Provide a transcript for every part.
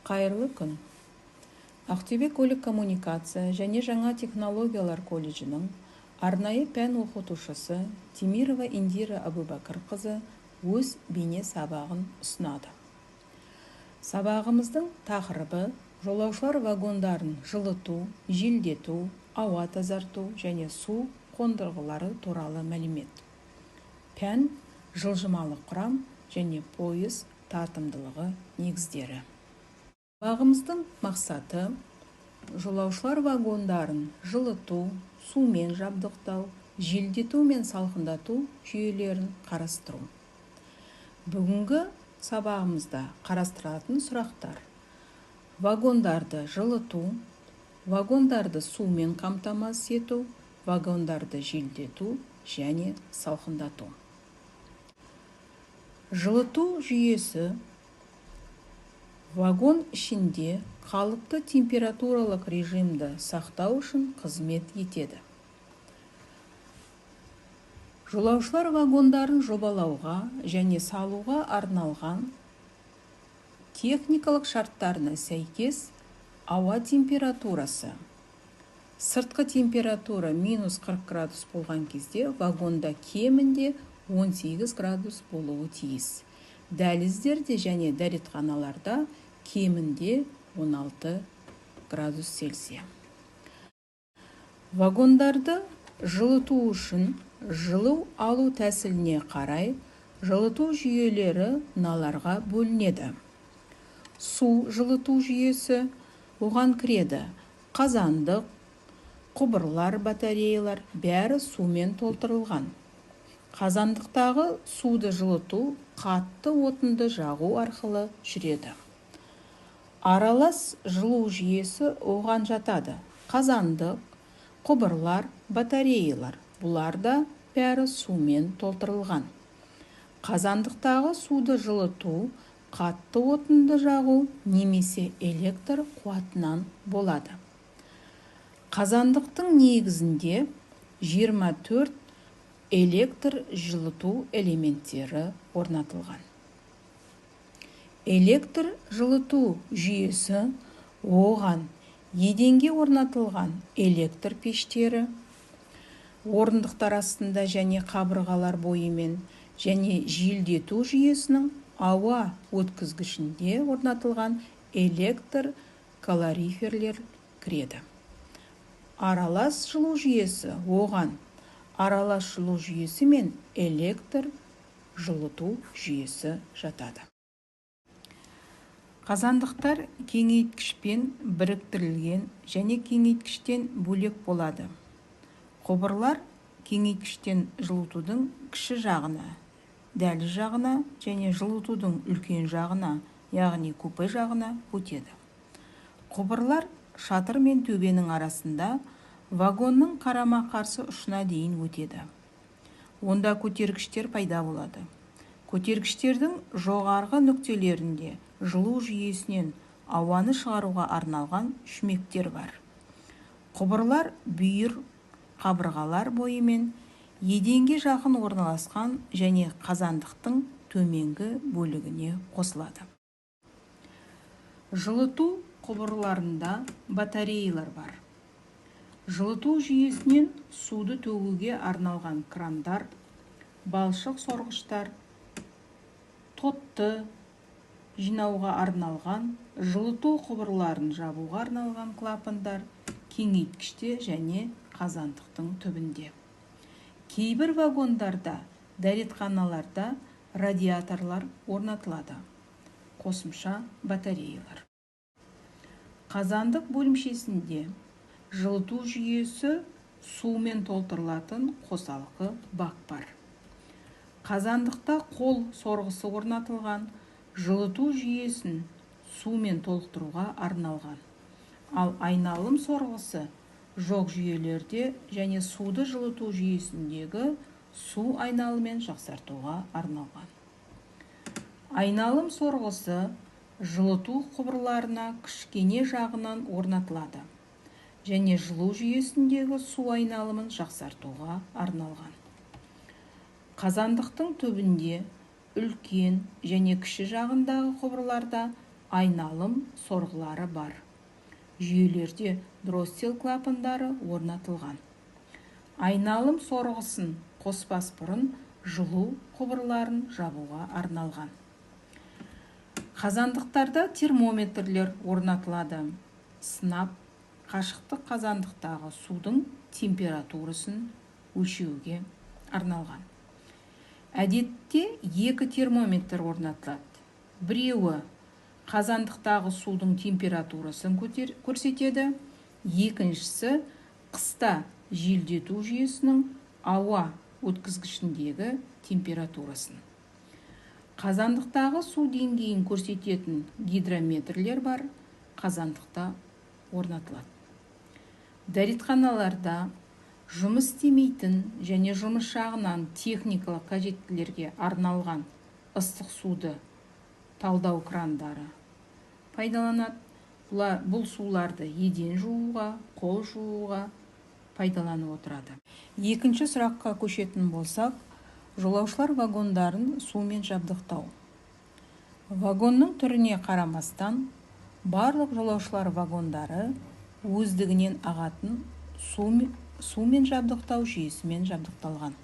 Қайырлы күн! Ақтөбе көлік коммуникация және жаңа технологиялар колледжінің арнайы пән оқытушысы Темирова Индира Әбубәкірқызы өз бейне сабағын ұсынады. Сабағымыздың тақырыбы: жолаушылар вагондарын жылыту, желдету, ауа тазарту және су қондырғылары туралы мәлімет. Пән: жылжымалы құрам және пойыз тартымдылығы негіздері. Сабағымыздың мақсаты: жолаушылар вагондарын жылыту, сумен жабдықтау, желдету мен салқындату жүйелерін қарастыру. Бүгінгі сабағымызда қарастырылатын сұрақтар: вагондарды жылыту, вагондарды сумен қамтамасыз ету, вагондарды желдету және салқындату. Жылыту жүйесі вагон ішінде қалыпты температуралық режимді сақтау үшін қызмет етеді. Жолаушылар вагондарын жобалауға және салуға арналған техникалық шарттарына сәйкес, ауа температурасы, сыртқы температура минус 40 градус болған кезде вагонда кемінде 18 градус болуы тиіс. Дәліздерде және дәретханаларда кемінде 16 градус Цельсия. Вагондарды жылыту үшін жылу алу тәсіліне қарай жылыту жүйелері мыналарға бөлінеді: су жылыту жүйесі, оған кіреді қазандық, құбырлар, батареялар, бәрі сумен толтырылған. Қазандықтағы суды жылыту қатты отынды жағу арқылы жүреді. Аралас жылу жүйесі, оған жатады қазандық, құбырлар, батареялар, бұлар да бәрі сумен толтырылған. Қазандықтағы суды жылыту қатты отынды жағу немесе электр қуатынан болады. Қазандықтың негізінде 24 электр жылыту элементтері орнатылған. Электр жылыту жүйесі, оған еденге орнатылған электр пештері, орындықтар астында және қабырғалар бойымен және желдету жүйесінің ауа өткізгішінде орнатылған электр калориферлер кіреді. Аралас жылу жүйесі, оған аралас жылу жүйесі мен электр жылыту жүйесі жатады. Қазандықтар кеңейткішпен біріктірілген және кеңейткіштен бөлек болады. Құбырлар кеңейткіштен жылытудың кіші жағына, дәліз жағына және жылытудың үлкен жағына, яғни купе жағына өтеді. Құбырлар шатыр мен төбенің арасында вагонның қарама-қарсы ұшына дейін өтеді. Онда көтергіштер пайда болады. Көтергіштердің жоғарғы нүктелерінде жылу жүйесінен ауаны шығаруға арналған шүмектер бар. Құбырлар бүйір қабырғалар бойымен еденге жақын орналасқан және қазандықтың төменгі бөлігіне қосылады. Жылыту құбырларында батареялар бар. Жылыту жүйесінен суды төгуге арналған крандар, балшық сорғыштар, тотты жинауға арналған, жылыту құбырларын жабуға арналған клапандар кеңейткіште және қазандықтың түбінде. Кейбір вагондарда, дәретханаларда радиаторлар орнатылады, қосымша батареялар. Қазандық бөлімшесінде жылыту жүйесі сумен толтырылатын қосалқы бак бар. Қазандықта қол сорғысы орнатылған, жылыту жүйесін сумен толықтыруға арналған. Ал айналым сорғысы жоқ жүйелерде және суды жылыту жүйесіндегі су айналымын жақсартуға арналған. Айналым сорғысы жылыту құбырларына кішкене жағынан орнатылады және жылу жүйесіндегі су айналымын жақсартуға арналған. Қазандықтың түбінде үлкен және кіші жағындағы құбырларда Айналым сорғылары бар жүйелерде дроссель клапандары орнатылған. Айналым сорғысын қоспас бұрын жылу құбырларын жабуға арналған. Қазандықтарда термометрлер орнатылады. Сынап қашықтық қазандықтағы судың температурасын өлшеуге арналған. Әдетте екі термометр орнатылады: біреуі қазандықтағы судың температурасын көрсетеді, екіншісі қыста желдету жүйесінің ауа өткізгішіндегі температурасын. Қазандықтағы су деңгейін көрсететін гидрометрлер бар қазандықта орнатылады. Дәретханаларда жұмыс істемейтін және жұмыс жағынан техникалық қажеттілерге арналған ыстық суды талдау крандары пайдаланады. Бұл суларды еден жууға, қол жууға пайдаланып отырады. Екінші сұраққа көшетін болсақ, жолаушылар вагондарын сумен жабдықтау. Вагонның түріне қарамастан, барлық жолаушылар вагондары өздігінен ағатын сумен жабдықтау жүйесімен жабдықталған.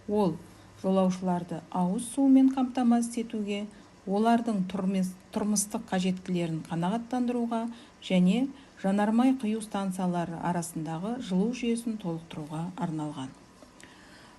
Ол жолаушыларды ауыз сумен қамтамасыз етуге, олардың тұрмыстық қажеттілерін қанағаттандыруға және жанармай құю станциялары арасындағы жылу жүйесін толықтыруға арналған.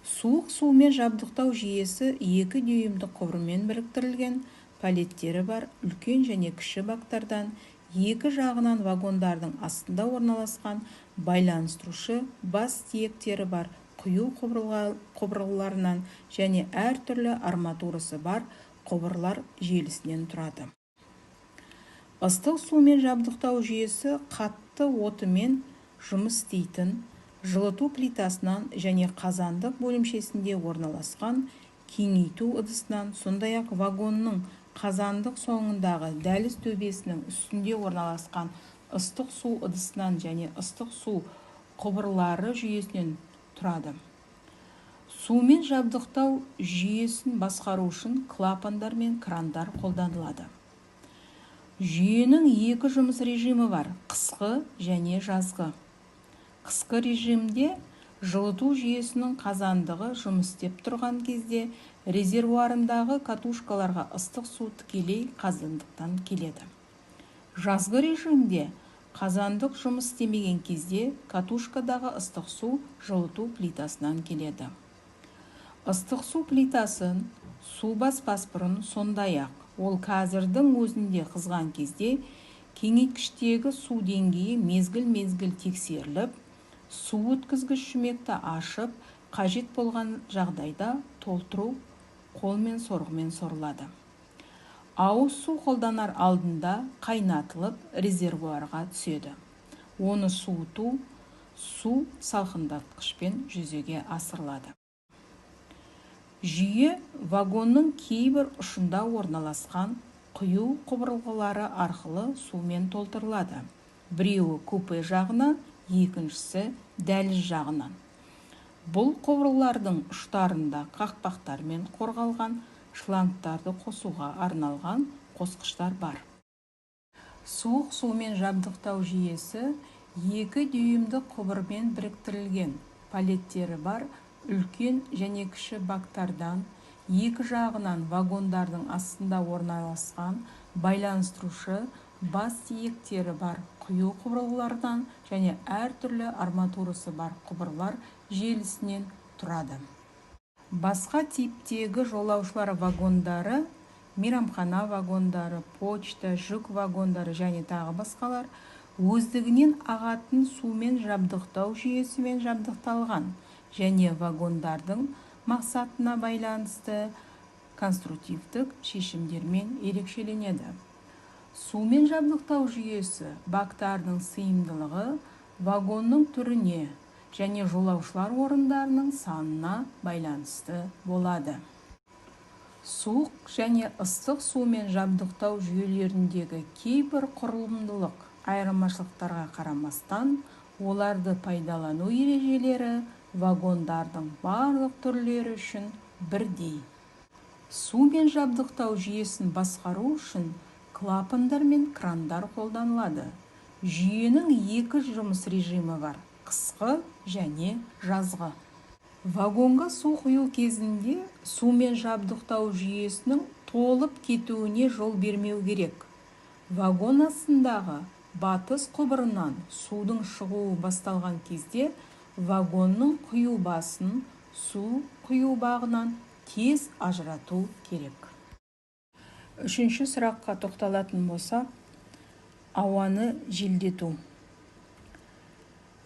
Суық сумен жабдықтау жүйесі екі дюймдік құбырмен біріктірілген паллеттері бар үлкен және кіші бактардан, екі жағынан вагондардың астында орналасқан байланыстырушы бас тиектері бар құю құбырларынан және әртүрлі арматурасы бар құбырлар желісінен тұрады. Ыстық сумен жабдықтау жүйесі қатты отымен жұмыс істейтін жылыту плитасынан және қазандық бөлімшесінде орналасқан кеңейту ыдысынан, сондай-ақ вагонның қазандық соңындағы дәліз төбесінің үстінде орналасқан ыстық су ыдысынан және ыстық су құбырлары жүйесінен тұрады. Сумен жабдықтау жүйесін басқару үшін клапандар мен крандар қолданылады. Жүйенің екі жұмыс режимі бар: қысқы және жазғы. Қысқы режимде жылыту жүйесінің қазандығы жұмыс істеп тұрған кезде резервуарындағы катушкаларға ыстық су тікелей қазандықтан келеді. Жазғы режимде қазандық жұмыс істемеген кезде катушкадағы ыстық су жылыту плитасынан келеді. Ыстық су плитасын су баспас бұрын, сондай-ақ ол қазірдің өзінде қызған кезде, кеңейткіштегі су деңгейі мезгіл-мезгіл тексеріліп, су өткізгіш шүмекті ашып, қажет болған жағдайда толтыру қолмен сорғымен сорылады. Ауыз су қолданар алдында қайнатылып, резервуарға түседі. Оны суыту су салқындатқышпен жүзеге асырылады. Жүйе вагонның кейбір ұшында орналасқан құю құбырғылары арқылы сумен толтырылады: біреуі купе жағынан, екіншісі дәліз жағынан. Бұл құбырлардың ұштарында қақпақтармен қорғалған шлангтарды қосуға арналған қосқыштар бар. Суық сумен жабдықтау жүйесі екі дюймдік құбырмен біріктірілген паллеттері бар үлкен және кіші бактардан, екі жағынан вагондардың астында орналасқан байланыстырушы бас тиектері бар құю құбырларынан және әртүрлі арматурасы бар құбырлар желісінен тұрады. Басқа типтегі жолаушылар вагондары, мейрамхана вагондары, почта, жүк вагондары және тағы басқалар, өздігінен ағатын сумен жабдықтау жүйесімен жабдықталған және вагондардың мақсатына байланысты конструктивтік шешімдермен ерекшеленеді. Сумен жабдықтау жүйесі бактарының сыйымдылығы вагонның түріне және жолаушылар орындарының санына байланысты болады. Суық және ыстық сумен жабдықтау жүйелеріндегі кейбір құрылымдық айырмашылықтарға қарамастан, оларды пайдалану ережелері вагондардың барлық түрлері үшін бірдей. Сумен жабдықтау жүйесін басқару үшін Клапандар мен крандар қолданылады. Жүйенің екі жұмыс режимі бар: қысқы және жазғы. Вагонға су құю кезінде сумен жабдықтау жүйесінің толып кетуіне жол бермеу керек. Вагон астындағы батыс құбырынан судың шығуы басталған кезде вагонның құю басын су құю багынан тез ажырату керек. Үшінші сұраққа тоқталатын болсақ, ауаны желдету.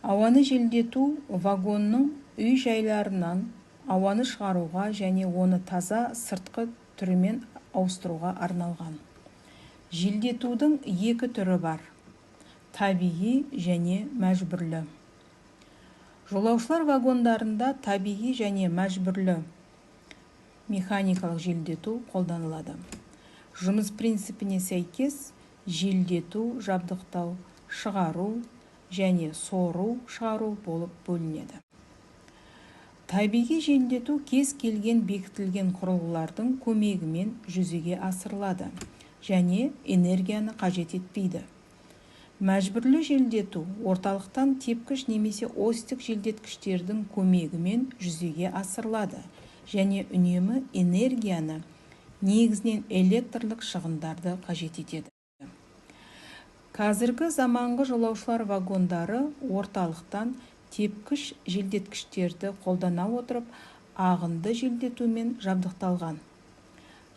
Ауаны желдету вагонның үй-жайларынан ауаны шығаруға және оны таза сыртқы түрімен ауыстыруға арналған. Желдетудің екі түрі бар: табиғи және мәжбүрлі. Жолаушылар вагондарында табиғи және мәжбүрлі механикалық желдету қолданылады. Жұмыс принципіне сәйкес желдету жабдықтау шығару және сору шығару болып бөлінеді. Табиғи желдету кез келген бекітілген құрылғылардың көмегімен жүзеге асырылады және энергияны қажет етпейді. Мәжбүрлі желдету орталықтан тепкіш немесе осьтік желдеткіштердің көмегімен жүзеге асырылады және үнемі энергияны, негізінен электрлік шығындарды қажет етеді. Қазіргі заманғы жолаушылар вагондары орталықтан тепкіш желдеткіштерді қолдана отырып ағынды желдетумен жабдықталған.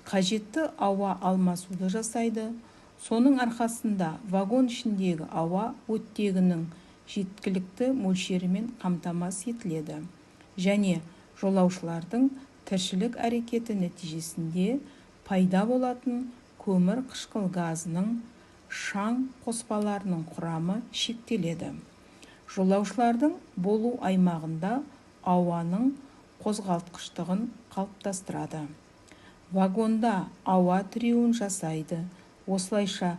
Қажетті ауа алмасуды жасайды. Соның арқасында вагон ішіндегі ауа оттегінің жеткілікті мөлшерімен қамтамасыз етіледі және жолаушылардың тіршілік әрекеті нәтижесінде пайда болатын көмір қышқыл газының шаң қоспаларының құрамы шектеледі. Жолаушылардың болу аймағында ауаның қозғалтқыштығын қалыптастырады. Вагонда ауа тіреуін жасайды. Осылайша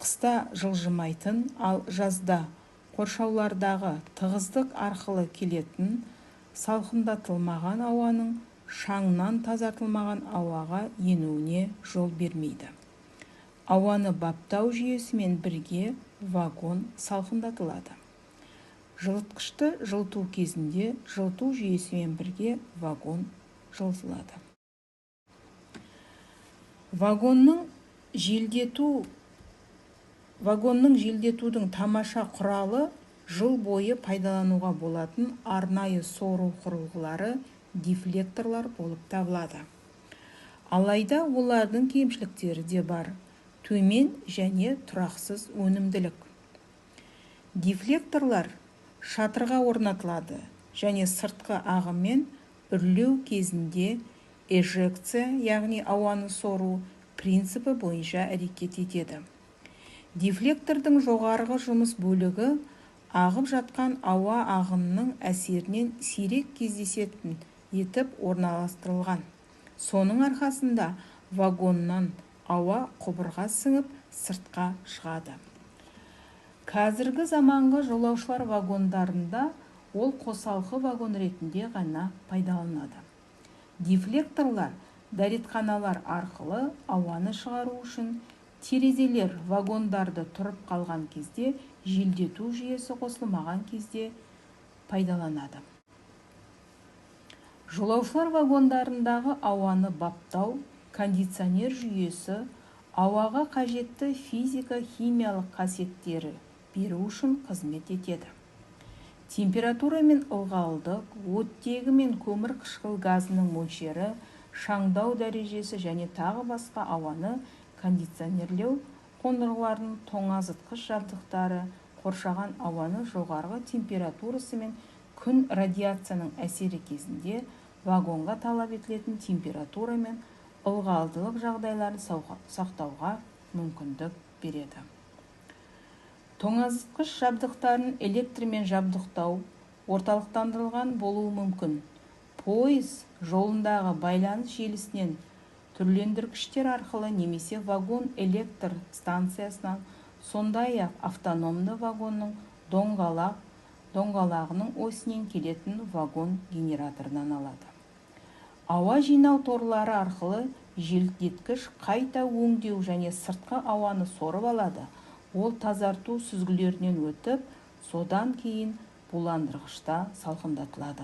қыста жылжымайтын, ал жазда қоршаулардағы тығыздық арқылы келетін салқындатылмаған ауаның шаңнан тазартылмаған ауаға енуіне жол бермейді. Ауаны баптау жүйесімен бірге вагон салқындатылады. Жылытқышты жылыту кезінде жылыту жүйесімен бірге вагон жылытылады. Вагонның желдетудің тамаша құралы жыл бойы пайдалануға болатын арнайы сору құрылғылары, дефлекторлар болып табылады. Алайда олардың кемшіліктері де бар: төмен және тұрақсыз өнімділік. Дефлекторлар шатырға орнатылады және сыртқы ағыммен үрлеу кезінде эжекция, яғни ауаны сору принципі бойынша әрекет етеді. Дефлектордың жоғарғы жұмыс бөлігі ағып жатқан ауа ағынының әсерінен сирек кездесетін етіп орналастырылған. Соның арқасында вагоннан ауа құбырға сіңіп, сыртқа шығады. Қазіргі заманғы жолаушылар вагондарында ол қосалқы вагон ретінде ғана пайдаланады. Дефлекторлар дәретханалар арқылы ауаны шығару үшін терезелер вагондарды тұрып қалған кезде, желдету жүйесі қосылмаған кезде пайдаланады. Жолаушылар вагондарындағы ауаны баптау кондиционер жүйесі ауаға қажетті физика-химиялық қасиеттері беру үшін қызмет етеді. Температура мен ылғалдық, оттегі мен көмірқышқыл газының мөлшері, шаңдау дәрежесі және тағы басқа. Ауаны кондиционерлеу қондырғыларының тоңазытқыш жабдықтары қоршаған ауаның жоғарғы температурасы мен күн радиацияның әсері кезінде вагонға талап етілетін температура мен ылғалдылық жағдайларын сақтауға мүмкіндік береді. Тоңазытқыш жабдықтарын электрмен жабдықтау орталықтандырылған болуы мүмкін: пойыз жолындағы байланыс желісінен түрлендіргіштер арқылы немесе вагон электр станциясынан, сондай-ақ автономды вагонның доңғалағының осінен келетін вагон генераторынан алады. Ауа жинау торлары арқылы Желдеткіш қайта өңдеу және сыртқы ауаны сорып алады. Ол тазарту сүзгілерінен өтіп, содан кейін буландырғышта салқындатылады.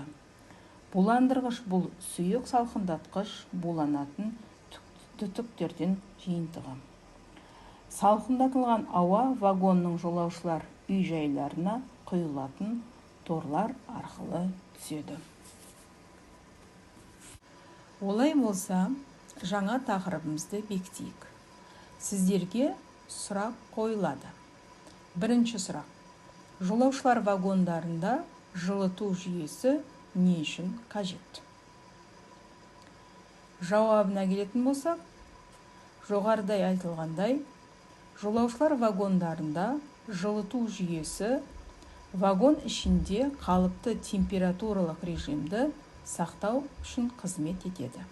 Буландырғыш — бұл сұйық салқындатқыш, буланатын түтіктерден жиынтығы. Салқындатылған ауа вагонның жолаушылар үй-жайларына құйылатын торлар арқылы түседі. Олай болса, жаңа тақырыбымызды бекітейік. Сіздерге сұрақ қойылады. Бірінші сұрақ: жолаушылар вагондарында жылыту жүйесі не үшін қажет? Жауабына келетін болсақ, жоғарыда айтылғандай, жолаушылар вагондарында жылыту жүйесі вагон ішінде қалыпты температуралық режимді сақтау үшін қызмет етеді.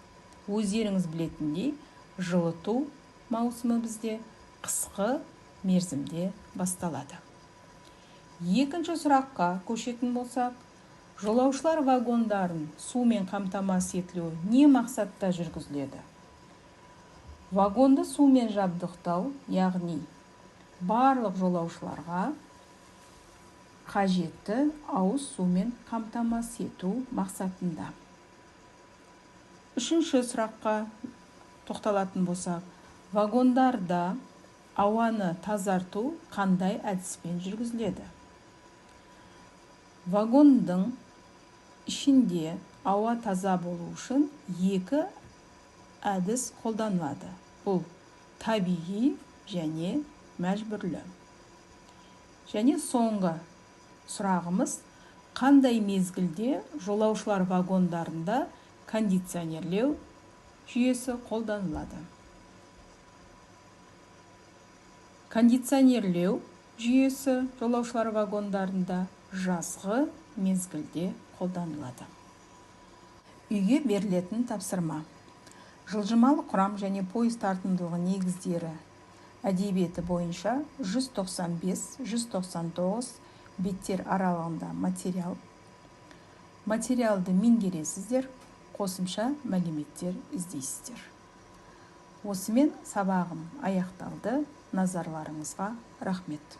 Өздеріңіз білетіндей, жылыту маусымы бізде қысқы мерзімде басталады. Екінші сұраққа көшетін болсақ, жолаушылар вагондарын сумен қамтамасыз етілуі не мақсатта жүргізіледі? Вагонды сумен жабдықтау, яғни барлық жолаушыларға қажетті ауыз сумен қамтамасыз ету мақсатында. Үшінші сұраққа тоқталатын болсақ, вагондарда ауаны тазарту қандай әдіспен жүргізіледі? Вагондың ішінде ауа таза болу үшін екі әдіс қолданылады: бұл табиғи және мәжбүрлі. Және соңғы сұрағымыз: қандай мезгілде жолаушылар вагондарында кондиционерлеу жүйесі қолданылады? Кондиционерлеу жүйесі жолаушылар вагондарында жазғы мезгілде қолданылады. Үйге берілетін тапсырма: жылжымалы құрам және пойыз тартымдылығы негіздері әдебиеті бойынша 195-199 беттер аралығында материалды меңгересіздер, қосымша мәліметтер іздейсіздер. Осымен сабағым аяқталды. Назарларыңызға рахмет.